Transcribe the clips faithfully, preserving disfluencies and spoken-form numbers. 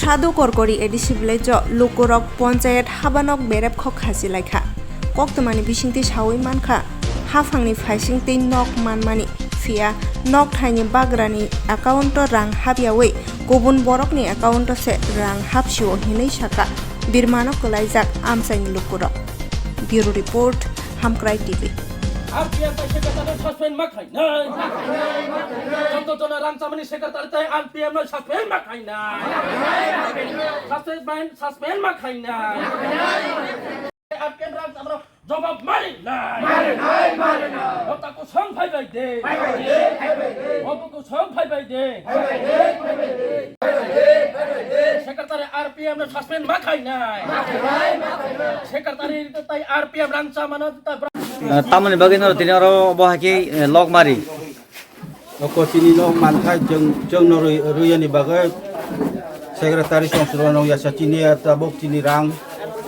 Sadhu Korkori A D C village o lukurok ponchayat habanok berep khok khasi laikha. Koktwmani bisingtwi sawi mankha, haphangni phaising tei nok manmani, phiya nok thaini bagrani account o rang hapyawi kubun borokni account o se rang hapsio hinwi sakha birmano kwlaijak amchaini lukurok. Bureau Report, Hamkrai T V. R P F bai secretary suspend ma khainai. Joto jona rang chamani secretary tai R P F no suspend ma khainai. Suspend, suspend ma khainai. R P F rang chamani jobab mari nai. Mari nai, mari nai. Jota ko song phai bai de. Phai bai de, phai bai de. Jota ko song phai bai de. Phai bai de, phai bai de. Secretary R P F no suspend ma khainai. Secretary tai R P F rang chamano ta. Eh, tamoni bagwi no tini oro bo hai khe, eh, lok mari. Oko chini nok manthai chwng, chwngno rwi-, rwiyani bagwi secretary songsudon nong yasa chini ya tabuk chini rang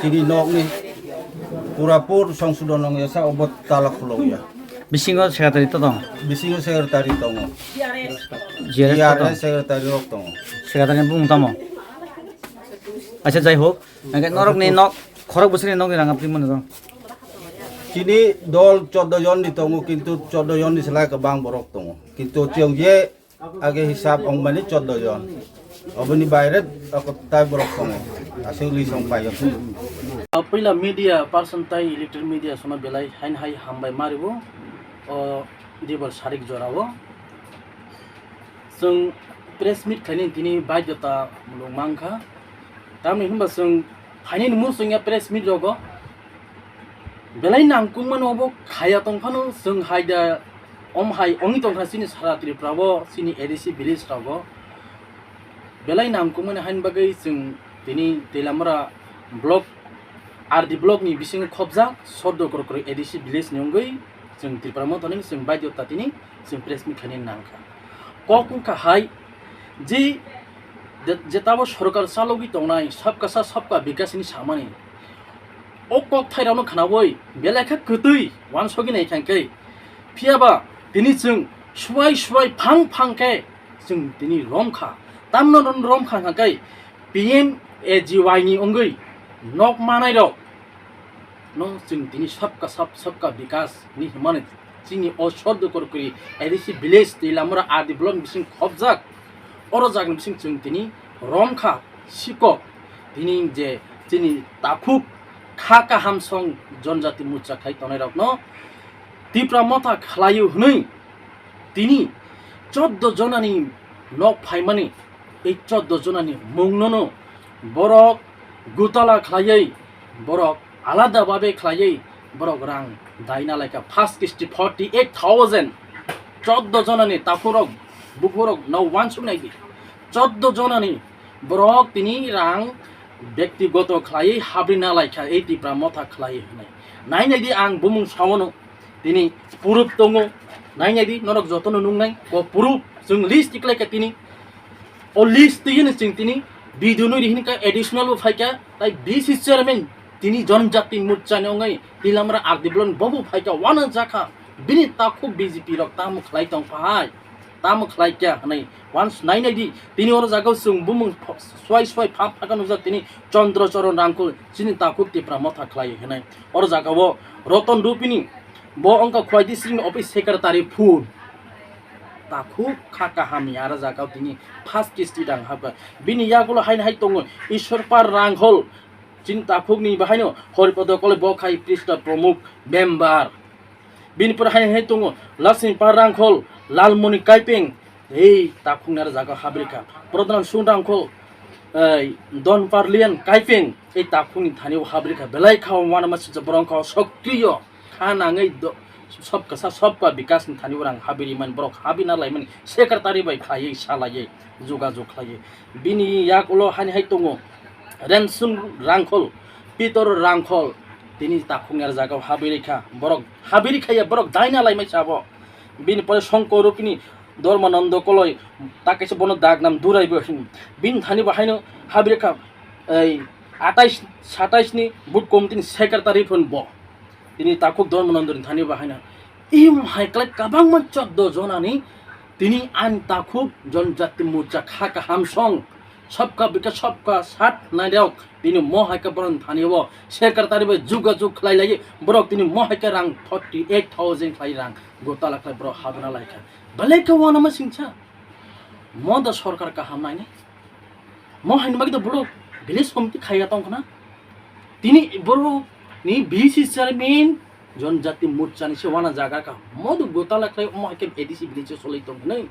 chini nokni pura pur songsudon nong yasa obo tala khulok ya. Bisingo secretary to tong? Bisingo secretary tongo. G R S to tong? G R S to tong. Secretary ni bumung tamo? Acha, jai hok. Hingke norok ni nok, khorok bwswk ni nok ni rang apri mano to? Chini dol chordo jon ni tongo, kintu chordo jon ni selai kwbang borok tongo. Kintu chwng je age hisab ongmani chordo jon. Oboni baire ako tai borok tongo. Aswk lisong paio. Puila media person tai electronic media sono belai hain hai hambai maribo. O dibor sarik jorao. Chwng press meet khainani tini baidhota mulung mankha. Tamni hwnba chwng phainani muchungya press meet rogo. Belai nangkukmano obo khaya tongphano chwng haida om hai ongwi tongkha chini sara Tripura o, chini A D C village rogo. Belai nangkukmani haini bagwi chwng tini Teilamura block, R D block ni bisingo khobjak Soddo Korokori A D C village ni wngwi chwng Tripura Motha ni chwng baidhota tini chwng press meet khainani nangkha. Kok wngkha hai je, je, jetabo sorkar chalogwi tongnai sabka sa sabka bikas ni samani. O kok thairokno khnaui belai khe kwtwi uansugwi nai kha khe. Phiyaba tini chwng suai suai phang phang khe chwng tini romkha. Tamno rom-, romkha hwnkha khe P M A G Y ni wngwi nok manairok no chwng tini sabka sab, sabka bikas ni hwnmani chini o Soddo Korokori A D C village Teilamura R D block ni bising khobjak. Oro jagani bising chwng tini romkha sikok tini je chini takhuk kha kaham song jonjati mucha khai tongnai rokno Tipra Motha khlaio hwnwi tini chordo jonani nok phaimani, ei chordo jonani mungnono borok gutala khlaiwi, borok alada babe khlaiwi, borok rang daina laikha first kisti forty eight thousand. Chordo jonani takhurok, bukhurok no uansuk naidi. Chordo jonani borok tini rang bektigoto khlaiwi habrina laikha ei Tipra Motha khlaiwi hwnwi. Nai naidi ang bumung saono. Tini proof tongo, nai naidi, norok jotono nungnai, o proof, chwng list tiklaikha tini, o list twi hwnwi chwng tini video no rihini kha additional bo phaikha, tai V C chairman tini Jonjati Morcha ni wngwi Teilamura R D block ni bobo phaikha, uanajakha, bini takhuk B J P rok tamo khlai tongkha hai. Tamo khlai kya hwnwi uansuk nai naidi, tini oro jagao chwng bumung pho-, swai swai phap phakha nukjak tini Chandra Charan Rangkhol chini takhuk Tipra Motha khlai hwnwi. Oro jagao Ratan Rupini bo wngkha Khowai district ni office secretary phun. Takhuk kha kaham ya aro jagao tini first kisti rang hapkha. Bini yagulo haino hai tongo Ishwarpal Rangkhol chini takhukni bahaino Haripada Koloi bo khai Prista Pramukh member. Bini pore hai hai tongo Laksmipal Rangkhol, Lalmoni Kaipeng, ei takhukni aro jaga habri kha. Prodhan Sung Rangkhol, ei Don Parlian Kaipeng, ei takhukni thani o habri kha. Belai kha o uanama sijak borok kha o sokriyo. Kha nangwi do-, sob kasa sob ka bikas ni thani o rang habri man borok habri na lai mani secretary bai khlaiwi salaiwi jogajog khlaiwi. Bini yak ulo hani hai tongo Rensun Rangkhol, Pitor Rangkhol, tini takhukni aro jaga o habwi rikha. Borok habwi rikhaya, borok daina laimai sabo. Bini pore Songkor Rupini, Dharmananda Koloi, ta kaisa bono dagnam Durai bo hin. Bini thani bo haino habwi rikha, ei, atais, satais ni booth committee ni secretary phun bo. Tini takhuk Dharmananda ni thani bo haino. Im hai klai kabangma chordo jonani tini ani takhuk Jonjati Morcha kha kaham song Sabka bika sabka sat nairok tini mo hai khe borok thani o secretary bai juga jug khlai lai borok tini mo hai khe rang forty eight thousand khlai rang gotala khlai borok habna lai kha belai khe wana ma singcha mo da sorkar kaham naini mo hai ni bagwi da borok village committee khaiya tong khna tini borok ni B C chairman Jonjati Morcha ni se wana jaga kha mo da gotala khlai mo hai khe A D C village solai tong khna.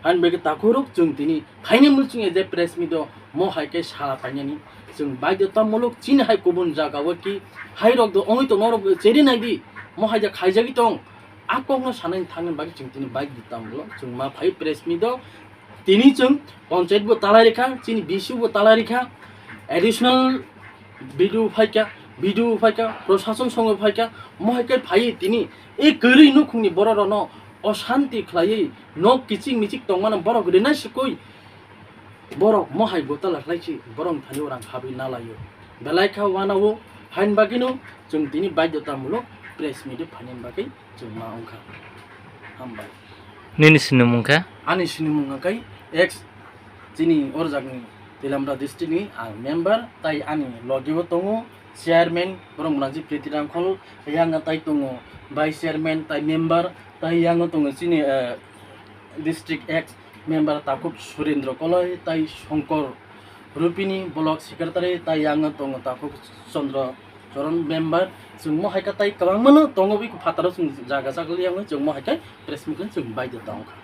Hain bagi takhurok chwng tini phaini mulching e je press meet o mo hai khe sala painani chwng baidhota muluk chini hai kubun jaga o ki hai rok do ongoi to norok cheri nai di mo hai ja khaijagwi tong a kok no sanai thangni bagwi chwng tini baidhota muluk chwng ma phai press meet o tini chwng panchayat bo talai rikha chini B C bo talai rikha additional B D O phaikha, B D O phaikha, Prashasan Songho phaikha, mohai khe phaiwi tini e kwrwi nukhungni bororokno oshanti khlaiwi nok kichik michik tongmano borok rinai sikui borok mohai gotala khlai si borok thani rang habwi nalaio. Belai kha wanao hain bagwino chwng tini baidhota muluk press meet phainani bagwi chwng ma wngkha. Hambai. Nini sinimung khe? Ani sinimung khe ex chini orjakni Tilamra district ni ang member tai ani logi bo tongo chairman borok mwnang si Priti Rangkhol yang tai tongo vice chairman tai member tai yang tongo chini eh, district ex member Takhuk Surendra Koloi tai Songkor Rupini block secretary tai yang tongo Takhuk Chandra Choron member chwng mo hai khe tai kwbangma no tongo biko phataro chwng jaga jaga yang chwng mo hai khe press meet chwng bai de tong kha.